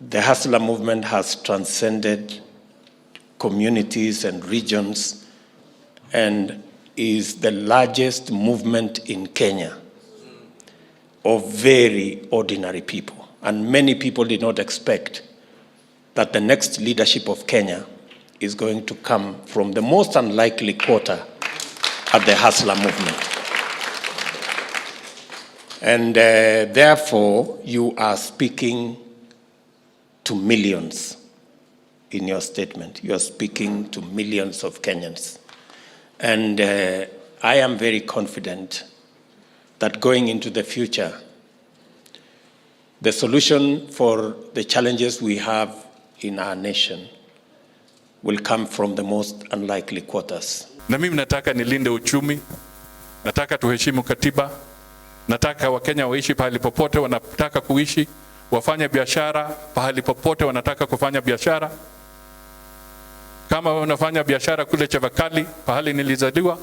The Hustler movement has transcended communities and regions and is the largest movement in Kenya of very ordinary people. And many people did not expect that the next leadership of Kenya is going to come from the most unlikely quarter at the Hustler movement. And therefore, you are speaking to millions in your statement. You are speaking to millions of Kenyans. And I am very confident that going into the future, the solution for the challenges we have in our nation will come from the most unlikely quarters. Na mimi nataka nilinde uchumi, nataka tuheshimu katiba, nataka Wakenya waishi pahali popote wanataka kuishi, wafanye biashara pahali popote wanataka kufanya biashara. Kama unafanya biashara kule Chavakali, pahali nilizaliwa,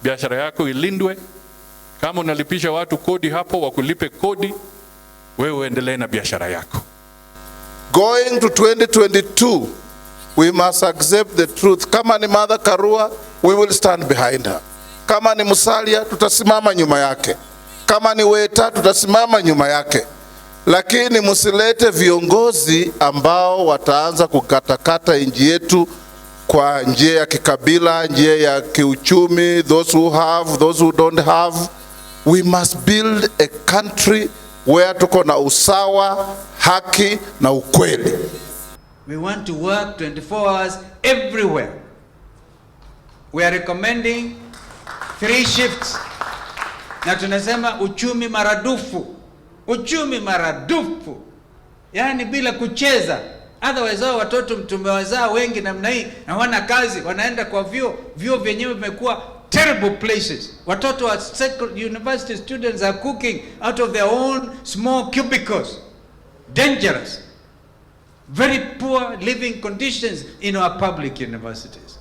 biashara yako ilindwe. Kama unalipisha watu kodi hapo, wakulipe kodi, wewe uendelee na biashara yako. Going to 2022, we must accept the truth. Kama ni Martha Karua, we will stand behind her. Kama ni Musalia, tutasimama nyuma yake. Kama ni Weta, tutasimama nyuma yake. Lakini msilete viongozi ambao wataanza kukatakata nchi yetu kwa njia ya kikabila, njia ya kiuchumi, those who have, those who don't have. We must build a country where tuko na usawa, haki na ukweli. We want to work 24 hours everywhere. We are recommending three shifts. Na tunasema uchumi maradufu, uchumi maradufu, yaani bila kucheza. Otherwise hao watoto tumewazaa wengi namna hii na hawana kazi, wanaenda kwa vyuo, vyuo vyenyewe vimekuwa terrible places. Watoto wa university students are cooking out of their own small cubicles. Dangerous. Very poor living conditions in our public universities.